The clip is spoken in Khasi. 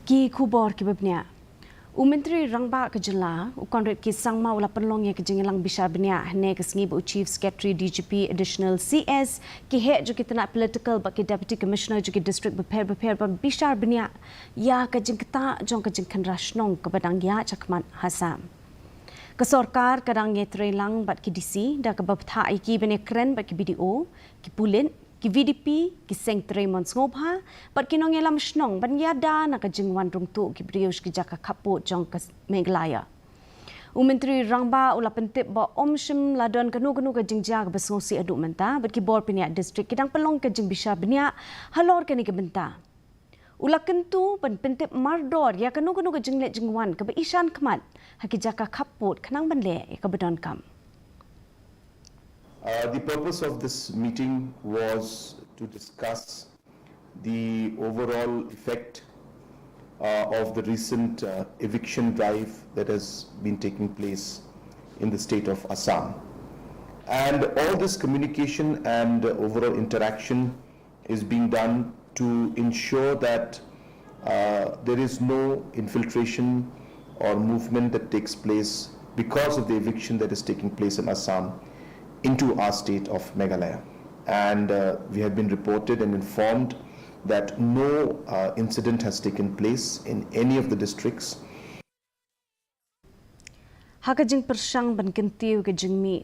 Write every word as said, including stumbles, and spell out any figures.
Ki khubor kiba bniah. U Myntri Rangbah ka jylla, u Conrad K Sangma, u la pynlong ïa ka jingïalang bishar bniah hynne ka sngi bad u Chief Secretary, D G P, Additional C S, ki heh jong ki tnat political bad ki Deputy Commissioner jong ki district bapher bapher ban bishar bniah ïa ka jingktah jong ka jingkhynra shnong kaba dang ïaid shakhmat ha Assam. Ka sorkar ka dang ïatreilang bad ki D C da kaba bthah ïa ki ban ïakren bad ki B D O, ki pulit, ki V D P, ki seng trei mon sngewbha bad ki nongïalam shnong ban ïada na ka jingwan rung tuh ki briew sha ki jaka khappud jong ka Meghalaya. U Myntri Rangbah u la pyntip ba ym shym la don kano kano ka jingjia kaba sngewsih haduh mynta bad ki bor pynïaid district ki dang pynlong ka jingbishar bniah halor kane ka bynta. U la kyntu ban pyntip mardor ïa kano kano ka jingleh jingwan kaba ishan khmat ha ki jaka khappud khnang ban leh ïa kaba donkam. Uh, the purpose of this meeting was to discuss the overall effect uh, of the recent uh, eviction drive that has been taking place in the state of Assam. And all this communication and uh, overall interaction is being done to ensure that uh, there is no infiltration or movement that takes place because of the eviction that is taking place in Assam into our state of Meghalaya. And uh, we have been reported and informed that no uh, incident has taken place in any of the districts. Ha ka jingpyrshang ban kyntiew ka jingmih